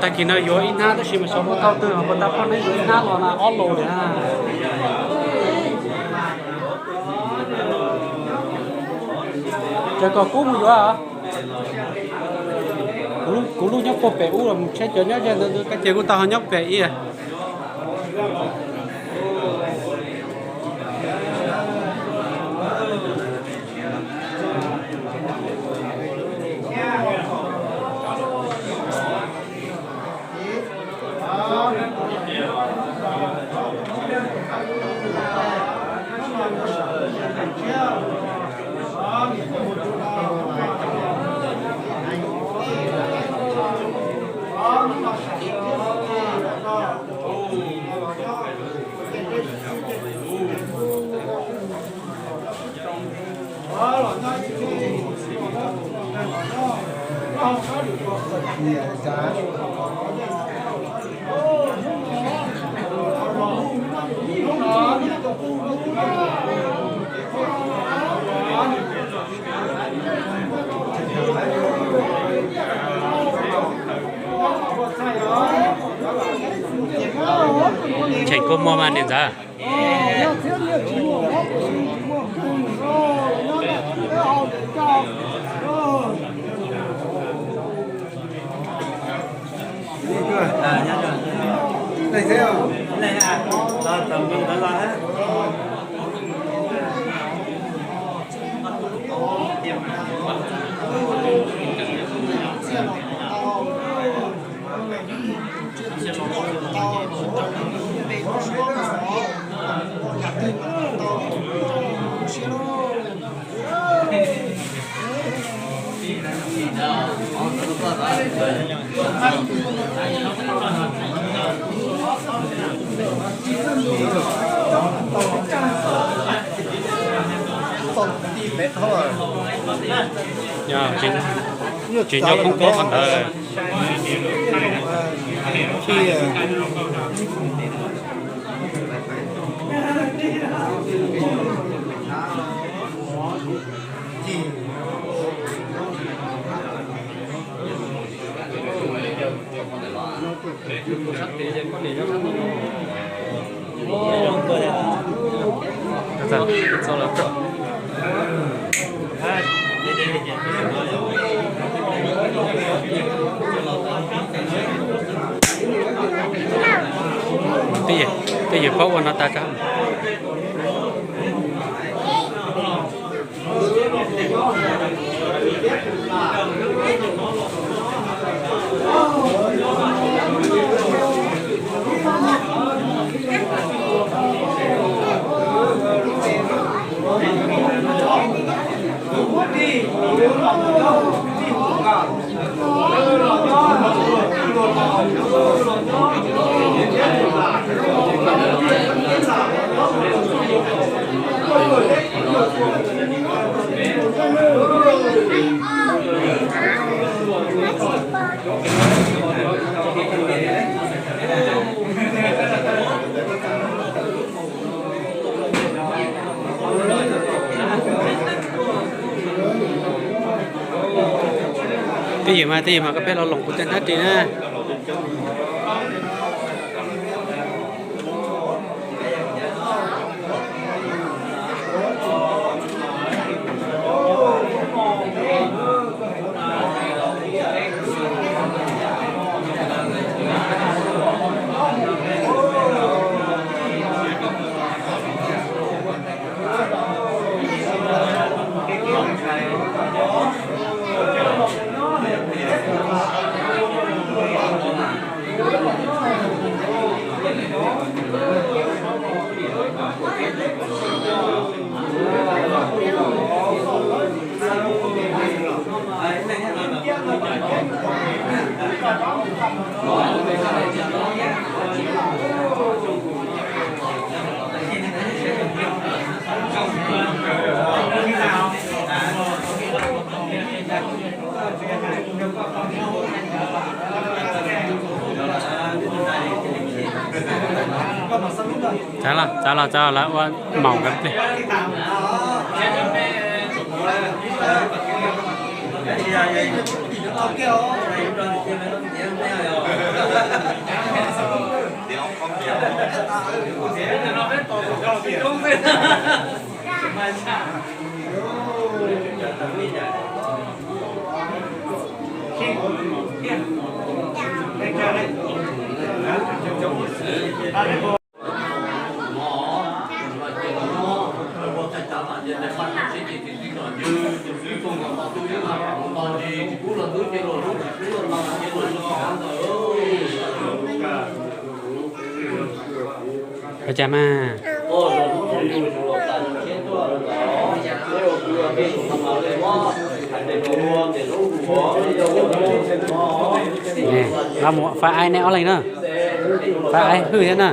Tag kis no yuav ib hnab tab sis mas xyov puas tau twg, puas tau poj neeb yuav ib hnab los na, ob los li na. Ces kom kuv mus yuav. Kuv lub nyob puag pem ub los mus tsheb cov nyob ze ntawd, kab cia kuv tau ho nyob pem ib. Tseem kua muag mas niam ntxawm. Tsis nco qhoob qhoob qhov ntawd. Twj ywm paub ua no tas tso. Twj ywm mas, twj ywm mas koj peb los loos kuv tej hnab ris na. Txav los, txav los, txav los, lawv ua maum nkawd pliag. Ua cas mas? Los mus faib aib neb ob leeg na. Faib aib hwj thiab na.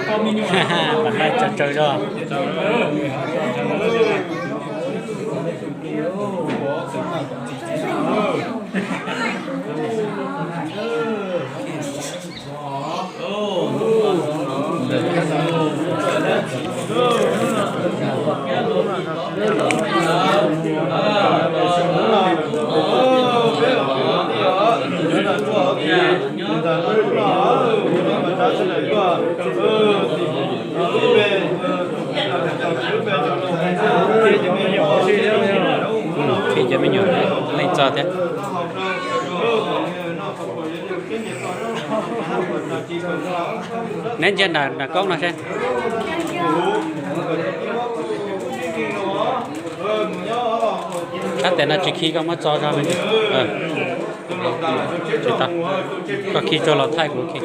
Pam nqaij tsawg tsawg zog. Qhia cov me nyuam leej txog thiab. Neb ntsia nram koob no seb. Tab tias no tsis khi koj muab tso zog me ntsis. Tsis tau, koj khi tso los thaij kuv khi.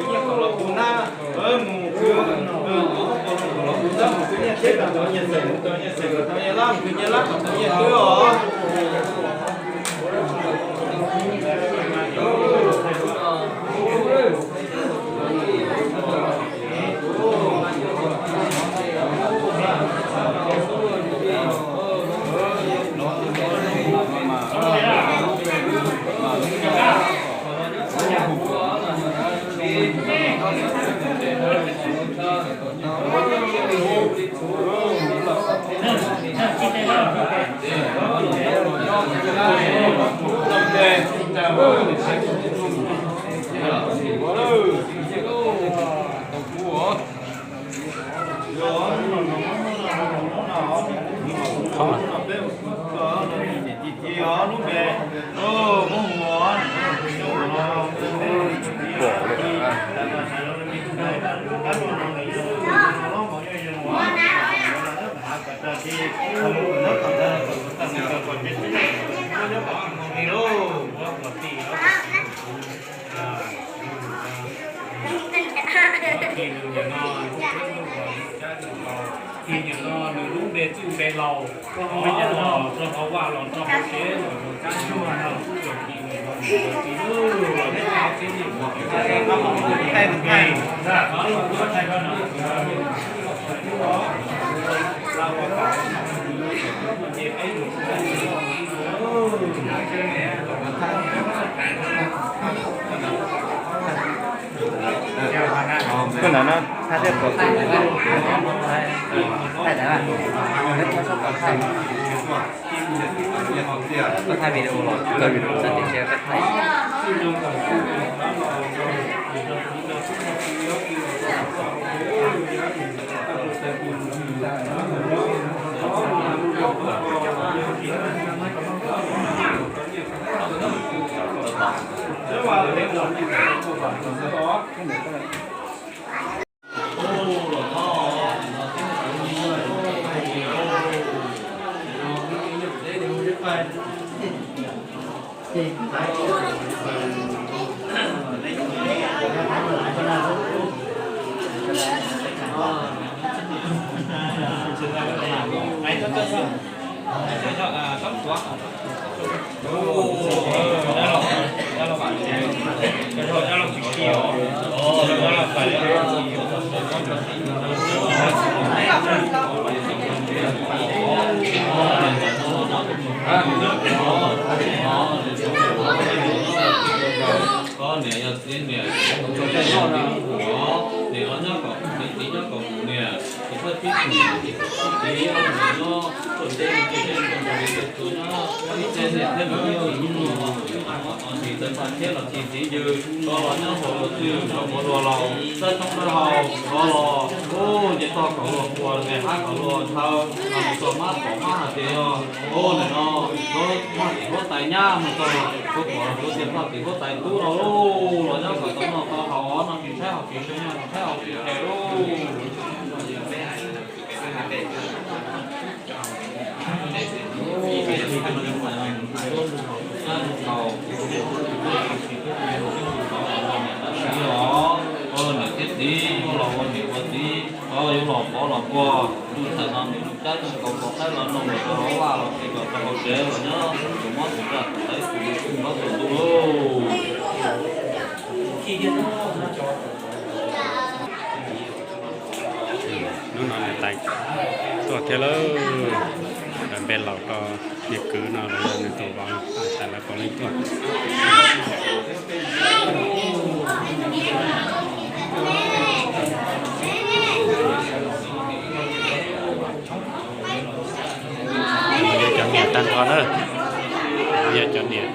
Ces nim no nws lub npe txwj npe laus, rau hauv vaj los rau hauv tsev los rau kab ntsuag no, txoj kev nim no nws txiv lub los txog txhiab nyiaj muag, Koj nram no thaij thiab, koj thaij video los kawg, txhob tias koj thaij. Koj niam yog txiv niam, tus ntxhais nyob kom txiv, txiv nyob kom mus niam, tus thawj tib tug, txiv nyob tuaj teb, txiv nyob ib txhia niam thiab tus txiv, txiv txawm pam thiab los tsis txiv yws, koj los nyob hauv los twg los ua luag laus, txawj toob txawj hau, koj los ua nce toj kom luag pua, nqes hav kom luag ntshaw, mus txog mab pom mab hais tias yog ua nim no, koj maj tim huab tais nyab mus txog kuv pom kuv tias maj tim huab tais tub no lauj, los nyob kom tau noj tau haus no, tsis tshaib hau tsis tshaib nyob, tsis tshaib hau tsis tshaib lauj. Niam thiab txiv, yuav los ua niam ua txiv, yuav los pov los puag, tus ntxhais no nws cab coj kaus pov qaib los no los rau hauv vaj los tsev, los rau hauv tsev los nyob, tus mob tus nkeeg tus txawv tus mob tus ntuj lauj. Hnub no niam tais tuaj thiab lawm, lawv npe laus rau niag kwv no los yog nws tus vauv, niam tais lawv puav leej tuaj. Yog cov niam tag nrho na, yog cov niam.